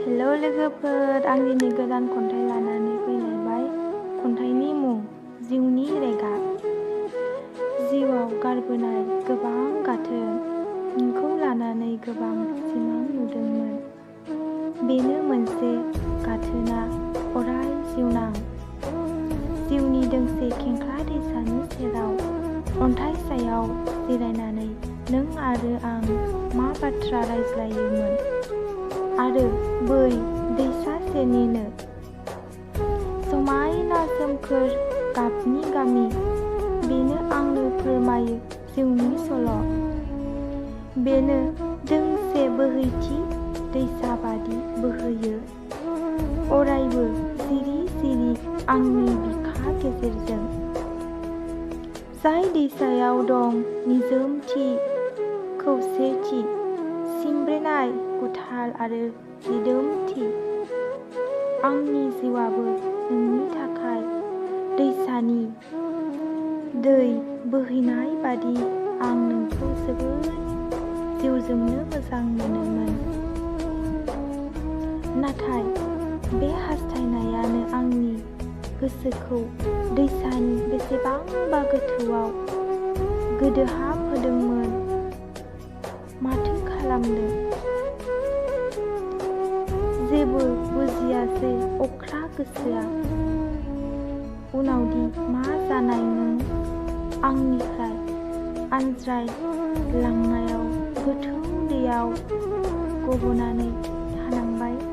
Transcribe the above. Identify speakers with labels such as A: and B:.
A: हेल' लोगोफोर, आं दिनै गोदान खन्थाइ लानानै फैलायबाय। खन्थाइनि मुं जिउनि रेगा। जिउआव गारबोनाय गोबां गाथोन, नोंखौ लानानै गोबां सिमां नुदोंमोन। बेनो मोनसे गाथोना अराय जिउनां। जिउनि दोंसे खेंख्रा दैसानि सेराव अन्थाइ सायाव जिरायनानै नों आरो आं मा बाथ्रा रायज्लायोमोन। आरो बै दैसा सेरनिनो समायना सोमखोर गाबनि गामि, बेनो आंनो फोरमायो जिउनि सल'। बेनो दोंसे बोहैथि दैसा बादि बोहैयो, अरायबो सिरि सिरि आंनि बिखा गेजेरजों। जाय दैसायाव दं निजोमथि, खौसेथि, सिमब्रेनाय गुथाल आरो दिदोमथि। आंनि जिउआबो नोंनि थाखाय दैसानि दै बोहैनाय बादि। आं नोंखौ जोबोद जिउजोंनो मोजां मोनोमोन। नाथाय बे हास्थायनायानो आंनि गोसोखौ दैसानि बेसेबांबा गोथौआव गोदोहाब होदोंमोन। माथो खालामनो, जेबो बुजियासै अख्रा गोसोआ। उनावदि मा जानाय नों आंनिफ्राय आनज्राय लांनायाव गोथौ दैयाव गबनानै थानांबाय।